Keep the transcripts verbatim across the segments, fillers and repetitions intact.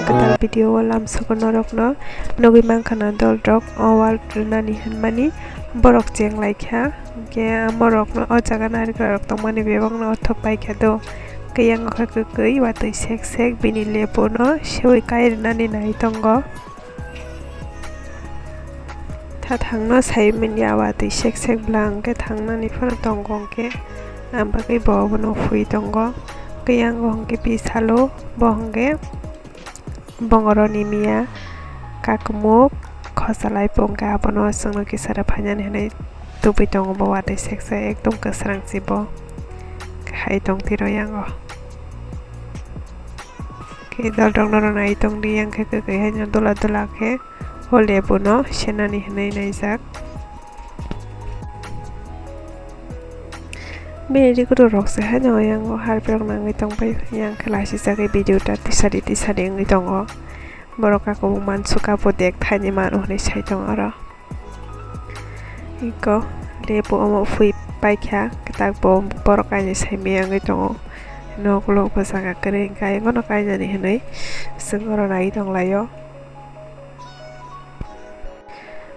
Total video o lamsogo norokno nugwi mankha na dol rok o wall rwnani hinmani borok cheng laikha, hinkhe amo rokno o jaga narikra rok tongmani bebakno othok paikha do, hinkhe yang kha kwkwi watwi sek sek bini lebuno sewi kai rwnani nai tongo. Thathangno saimanya watwi sek sek bwla hwnkhe thangnani phano tongo hwnkhe, ang bagwi bo obono phui tongo. Hwnkhe yango hwnkhe bisalo bo hwnkhe bongoroni miya kakumuk khosalai bo hwnkhe abono chwngno kisara phainani hwnwi tubui tongo bo watwi sek sek ekdom kwsrang se bo hai tongtiro yango. Khe dol rok norok nai tongdi, yang khe kwkwi haino dula dula khe o lebu no senani hinwi naijak. Bini rikru rok se haino yang o harpirok nangwi tongbai, yang khe lasijagwi video ta tisadi tisadi wngwi tongo. Borok kaku mansukha bo dek thaini mano hinwi sai tongo oro. Iko lebu omo phui paikha, kwtak bo borok kainwi saimaya wngwi tongo. Nok lok bo saka kwrwi hwnkhe, ayang no kainani hinwi chwng oro nai tonglaio.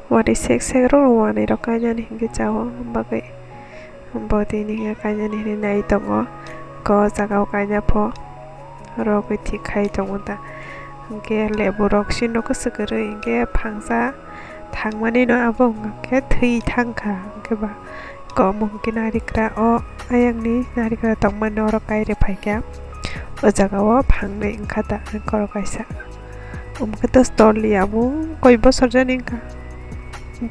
Watwi sek sek rok manwi rok kainani hinkhe chao bagwi. Bo tini hinkhe kainani hinwi nai tongo. Ko jaga o kaina pho rogwi thik khai tongo ta. Hinkhe lebu rok sino kwswk kwrwi hinkhe phangsa thangmani no abo hwnkhe thwi thangkha hinkhe ba. Ko omo hinkhe narikra o ayang ni narikra tongmani oro kairwi phaikha. O jaga o phangnwi wngkha ta korok kaisa. Omo khe to store li abo koi bosor jani wngkha.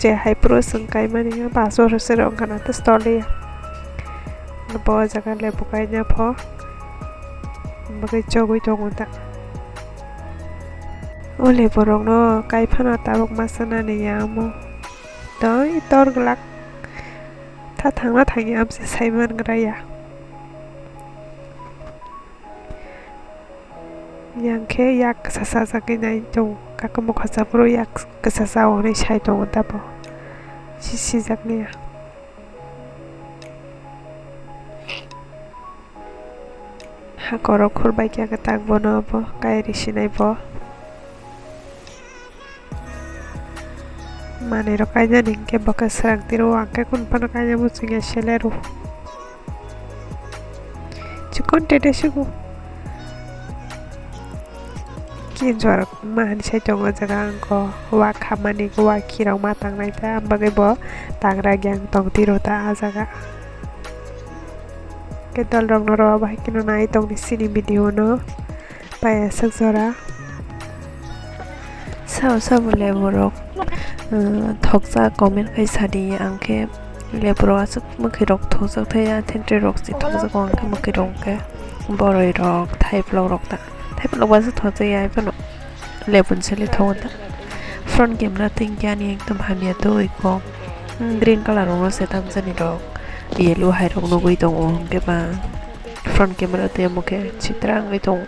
Je hai phuru chwng kaimani, paso rwse rw wngkha na, tei stoliya. Bo jaga lebu kaina pho bagwi chogwi tongo ta. O lebu rokno kai phano tabuk masa nani ya omo. Tei tor glak tha thangna thangya amse saiman gra ya. Yang khe yak kwchasa chagwi nai tongo, kaka mokha chapro yak kwchasa hwnwi sai tongo tabo. Si sijaknai ya. Hakorok khurbai khe kwtak bono obo kairi sinai bo. Manwi rok kainani hinkhe bo khe swrang tiro, ang khe kunu phano kaina muchungya sele rw. Chikon tete sigo. Kinjor ma hani sai tongo jaga ang ko wa khamani wa khirok ma tangnai ta, ang bagwi bo tangra gyang tong tiro ta ah jaga. Khe dol rok no rw bahai kheno nai tongni sini video no. Pai aswk jora. Sao sabo lebu rok, uh, thokjak comment khai sadi, ang khe lebu rok aswk mwkhwi rok thokjak thai, a thentwrwi rok se thokjak, ang khe mwkhwi rok khe boroi rok, thaiplok rok ta, thaiplok ba se thokjak ya, phano lebu ni sale thok ta. Front camera twi hwnkhe ani ekdom hamya twi ko, green colour rok no se tamjani rok, yellow hai rok nugwi tongo, hwnkhe ba front camera twi omo khe chitra wngwi tongo.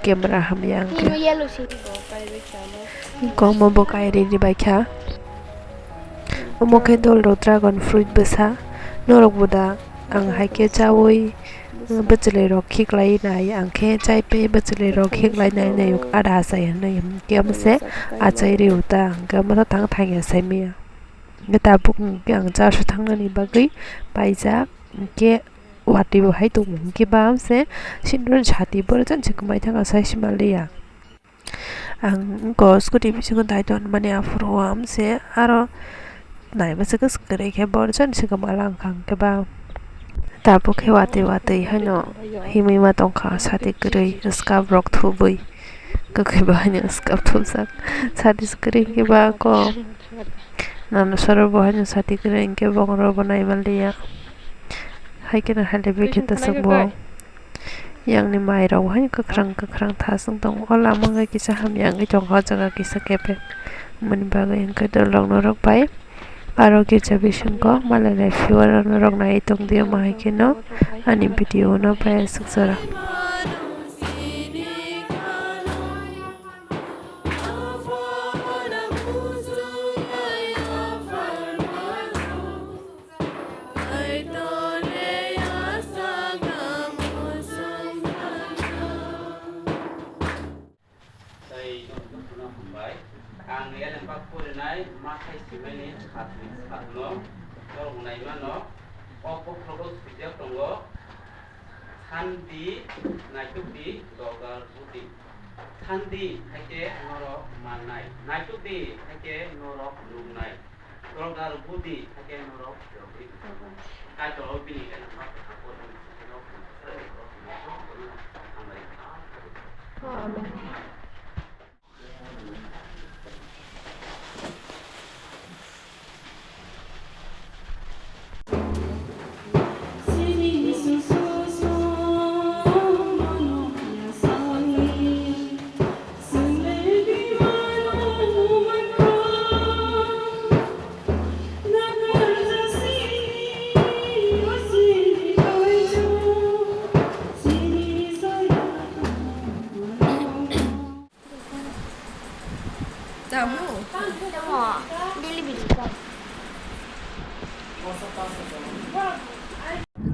Camera hamya ang khe. Ino yellow si. Komo bo kairi ribai kha. Omo khe dol rok dragon fruit bwsa. Norok bo da ang hai khe chaui bwchwlwi rok khiklai nai, ang khe chai pe bwchwlwi rok khiklai nai nai ada achai hinwi. Khe omo se achai rio ta, ang khe omo tang thang ya sai maya. Hwnkhe tabuk hwnkhe ang church o thangnani bagwi paijak. Hwnkhe watwi bo hai tongo, hwnkhe ba se sindor sati borok jani se kwmai thangkha sai se manliya. Ang wngkha scooty bisingo daiton mani aphuru o amse aro naibasikhe kwrwi khe borok jani se kwma langkha, hwnkhe ba tabuk khe watwi watwi haino himwi ma tongkha sati kwrwi swkap rok thubwi, kwkhwi bo haino swkap thupjak sati se kwrwi hwnkhe ba kok. Nana soro bo haino sati kwrwi hwnkhe bokhorok bo naimanliya. Hai kheno hai le bikhe tasuk bo. Yang ni mai rok bo haino kwkhwrang kwkhwrang thasung tongo. O lama wngkha kisa hamya wngwi tongkha o jaga kisa khe bek. Aboni bagwi hwnkhe dol rok norok bai aro girja bisingo malai lai phiyok norok nai tongdi omo hai kheno ani video no pai aswk jora. Tei jotono hambai. Ang Elembak porinai mathai simani satni satno norok naimano. O bokhorogo swijak tongo, "Sandi, naitukdi, dorgar budi. Sandi haikhe norok mannai, naitukdi haikhe norok nuknai." Dorgar budi haikhe norok yogwi. Kaitor bini Elembak kotha porinai. Amen.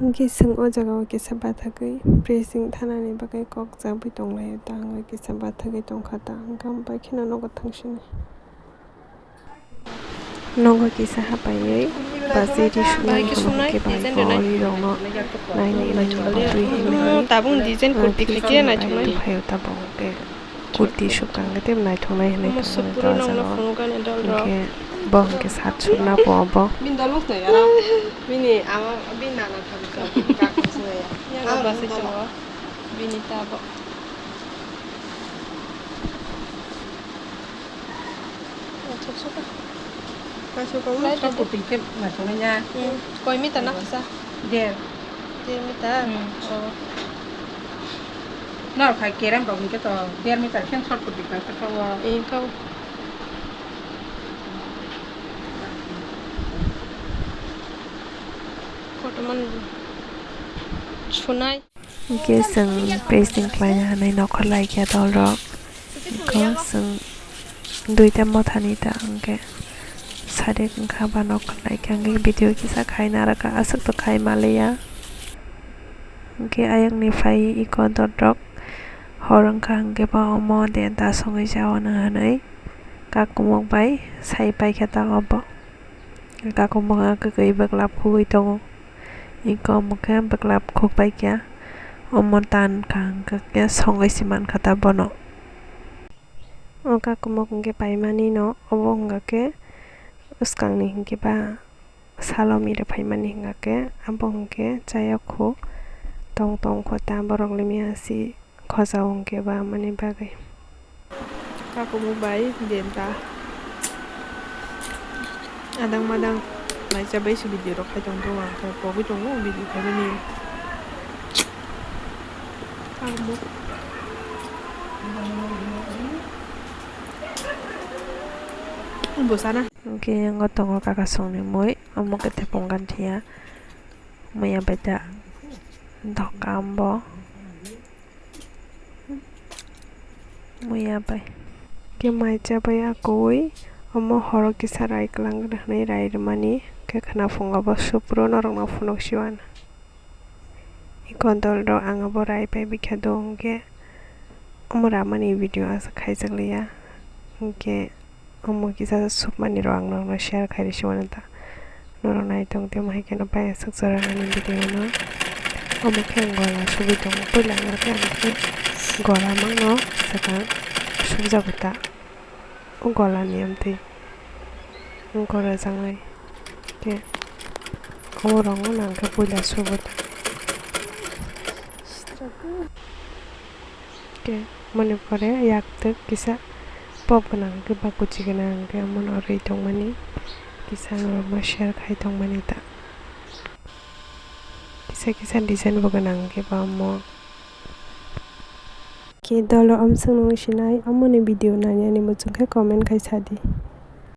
Hwnkhe chwng o jaga o kisa bathagwi pressing thanani bagwi kok chabwi tonglaio, ta hwnkhai kisa bathagwi tongkha ta, hwnkhai bai kheno nogo thangsinai. Nogo kisa hapaiwi basi ri sumnai, hwnkhe bai bo ri rokno nainai naithogo twi hwnwi. Tabuk design kurti khaikhe naithoknai. Phaio tabuk hwnkhe kurti sukang khe tei naithoknai hwnwi tongo o jaga o. Hwnkhe bo hwnkhe sat sukna bo obo. Bini ama bini nana thangkha. Yang basi chongo. Bini tabo. Acha, suka. Kaisa kok short kurti khe naithoknai ya. Hmm. Koi meter na kisa? Der. Der meter? Hmm. Oh. Nor khai kerem rok hwnkhe to der meter khe short kurti khe kha o. Ee, kha o. Kotorma sunai. Hwnkhe chwng pressing khlaina hwnwi nokhor laikha dolrok. Hwnkhe chwng duita mothani ta hwnkhe sari wngkha ba nokhor laikha hwnkhe video kisa khai narwkha, aswk to khai manliya. Hwnkhe ayangni phai eko dolrok hor wngkha hwnkhe ba omo de da songwi cha hwnwi hwnwi kakumuk bai sai paikha ta obo. Kakumuk wngkha kwkwi bwklap khugwi tongo. Eko omo khe bwklap khukbai kha. Omo tan kha hwnkhe songwi se mankha ta bono. O kakumuk hwnkhe paimani no obo wngkha khe bwskangni hwnkhe ba salo mira phaimani hwnkha khe abo hwnkhe chayok khu tong tong kho ta borok limya si. Khosa hwnkhe ba mani bagwi. Kakumuk bai denta. Adang madang naisa bai se video rok khai tong tongo, ang khe pogwi tongo video khaimani. Kakumuk. Bo sana. Hwnkhe yango tongo kaka songni mui, omo khe tepung gan thiya. Muya bai ta doka ambo. Muya bai. Khe mai cha bai a koi omo horo kisa rai kwlang hwnwi rai rwmani khe khwna phungo bo supro norokno phunuk siwan. Eko dolrok ang abo rai pai bikha do hwnkhe omo ramani video asa khaijak liya hwnkhe. Omo kisa sukmani rok ang norokno share khai risi mano ta. Norok nai tong tei mohai kheno pai aswk jora nani video no. Omo khe ang gola sugwi tongo. Puila ang khe ang khe gola mangno saka sukjago ta. O gola ni amtwi gola jangai khe omo rok no ang khe puila sugo ta. Khe moni pore yak twk kisa pop gwnang khe ba kuchi gwnang khe omono rwi tongmani kisa norokno share khai tongmani ta. Kisa kisa design bo gwnang khe ba omo. Khe dolo amswk nung sinai omoni video nani ani muchung khe comment khai sadi.